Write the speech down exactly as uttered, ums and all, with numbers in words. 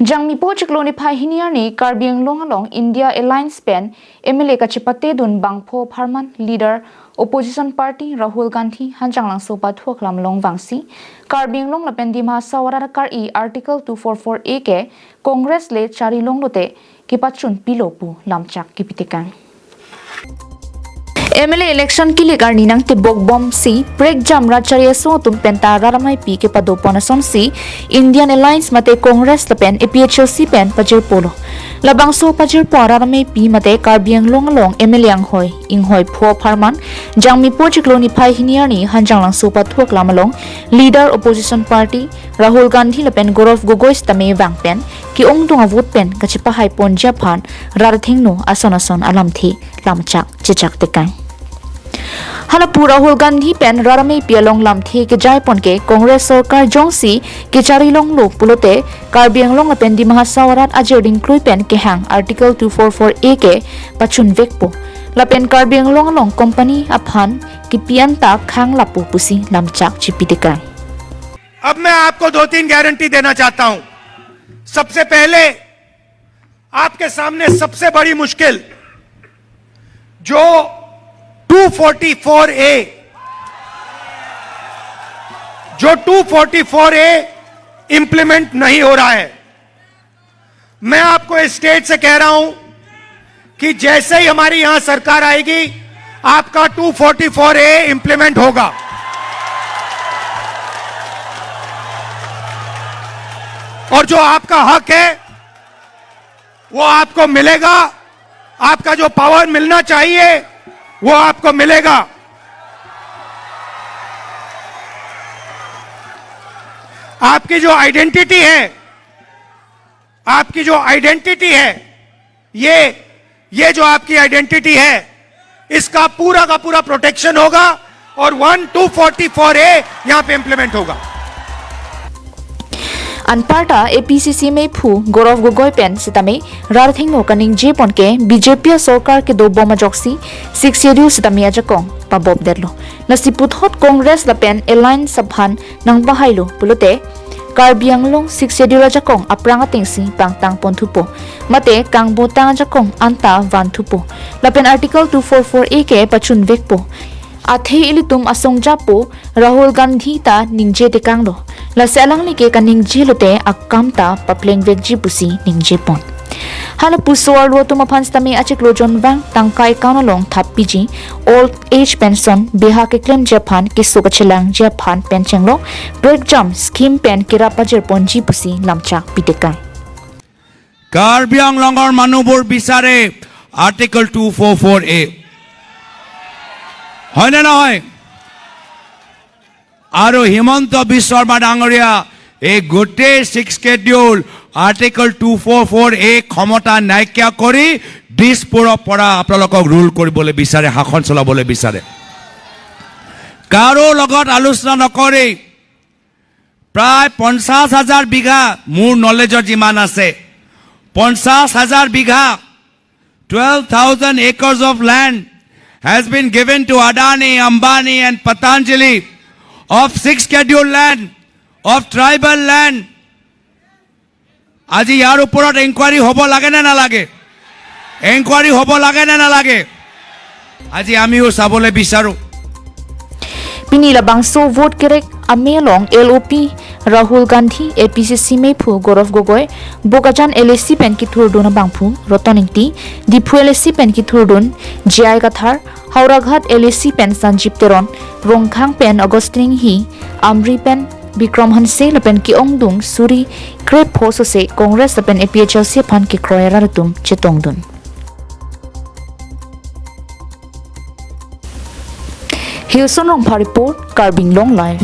Jangmipo chiklo niphai hini arni Karbi Anglong along India Alliance pen M L A kachepatedun bangpho apharman leader opposition party Rahul Gandhi Hanjanglangso pathu aklam along vangsi Karbi Anglong lapen Dima Hasao arat akar-i Article two four four A ke Congress le charilonglote kepachunpilo pu lamchak kipitekang. M L A election kilik arni nangtebok bomsi prekjam rat chari aso atum penta rat ameipi kepadopon asonsi Indian Alliance mate Congress lapen A P H L C pen pajirpolo. Labangso pajirpo arat ameipi mate Karbi Anglong along M L A anghoi inghoipho apharman Jangmipo chiklo niphai hini arni Hanjanglangso pathu aklam along leader opposition party Rahul Gandhi lapen Gaurav Gogoi sitame vang pen ke-ongdung a-vote pen kachepahaiponji aphan rat athengno ason ason alamthe lamchak chechaktekang. Halapu Rahul Gandhi pen rat ameipi along lamthe kejaipon ke Congress sorkar jongsi kecharilonglo pulote Karbi Anglong lapen Dima Hasao arat ajir dingklui pen kehang Article two four four A ke pachunvekpo. Lapen Karbi Anglong along company aphan kipi anta khang lapu pusi lamchak chipitekang. अब मैं आपको दो तीन गारंटी देना चाहता हूं। सबसे पहले आपके सामने सबसे बड़ी मुश्किल जो टू फ़ोर्टी फ़ोर ए, जो टू फ़ोर्टी फ़ोर ए इंप्लीमेंट नहीं हो रहा है, मैं आपको इस स्टेज से कह रहा हूं कि जैसे ही हमारी यहां सरकार आएगी, आपका टू फ़ोर्टी फ़ोर ए इंप्लीमेंट होगा। और जो आपका हक है, वो आपको मिलेगा। आपका जो पावर मिलना चाहिए, वो आपको मिलेगा। आपकी जो आइडेंटिटी है, आपकी जो आइडेंटिटी है, ये ये जो आपकी आइडेंटिटी है, इसका पूरा का पूरा प्रोटेक्शन होगा और वन टू फ़ोर्टी फ़ोर ए यहां पे इंप्लीमेंट होगा। Anparta A P C C meiphu Gaurav Gogoi pen sitame rat athengno kaningjepon ke B J P sorkar kedobom ajoksi Sixth Schedule sitame ajakong pabopdetlo. Lasi puthot Congress lapen Alliance aphan nangpahailo pulote Karbi Anglong Sixth Schedule ajakong aphrang atengsi pangtangponthupo. Mate kangbotang ajakong anta vanthupo. Lapen Article two four four A ke pachunvekpo. Athe ilitum asongjapo Rahul Gandhi ta ningjetekanglo. Lasi alangli ke kaningjelote akam ta paplengvekji pusi ningjepon. Halapu so-arlo atum aphan sitame achiklo jonvang tangka account along thappiji, old age pension, beha keklemji aphan, keso kachelangji aphan pen chenglong prekjam scheme pen kerap pajirponji pusi lamchak pitekang. Karbi আংলঙৰ মানুহবোৰ বিচাৰে article two four four A, হয়নে নহয়? আৰু হিমন্ত বিশ্ব শৰ্মা ডাঙৰীয়া এই গোটেই six schedule article two four four A ক্ষমতা নাইকিয়া কৰি দিছপুৰৰ পৰা আপোনালোকক ৰুল কৰিবলৈ বিচাৰে, শাসন চলাবলৈ বিচাৰে। কাৰো লগত আলোচনা নকৰি প্ৰায় পঞ্চাশ হাজাৰ বিঘা, মোৰ নলেজত যিমান আছে, পঞ্চাশ হাজাৰ বিঘা, twelve thousand acres of land has been given to Adani, Ambani and Patanjali of sixth schedule land, of tribal land. আজি ইয়াৰ ওপৰত এনকুৱাৰী হ'ব লাগে নে নালাগে? এনকুৱাৰী হ'ব লাগে নে নালাগে? আজি আমিও চাবলৈ বিচাৰোঁ। Pini labangso vote kerek ame along L O P Rahul Gandhi, A P C C meiphu Gaurav Gogoi, Bokajan L A C pen kethurdun abangphu Roton Ingti, Diphu L A C pen kethurdun J I Kathar, Howraghat L A C pen Sanjib Teron, Rongkhang pen Augustine Enghi, Amri pen Bikram Hanse lapen ke-ongdung suri krepho sose Congress lapen A P H L C aphan kekroi arat atum chetongdun. Hilson Rongphar report, Karbi Anglong Live.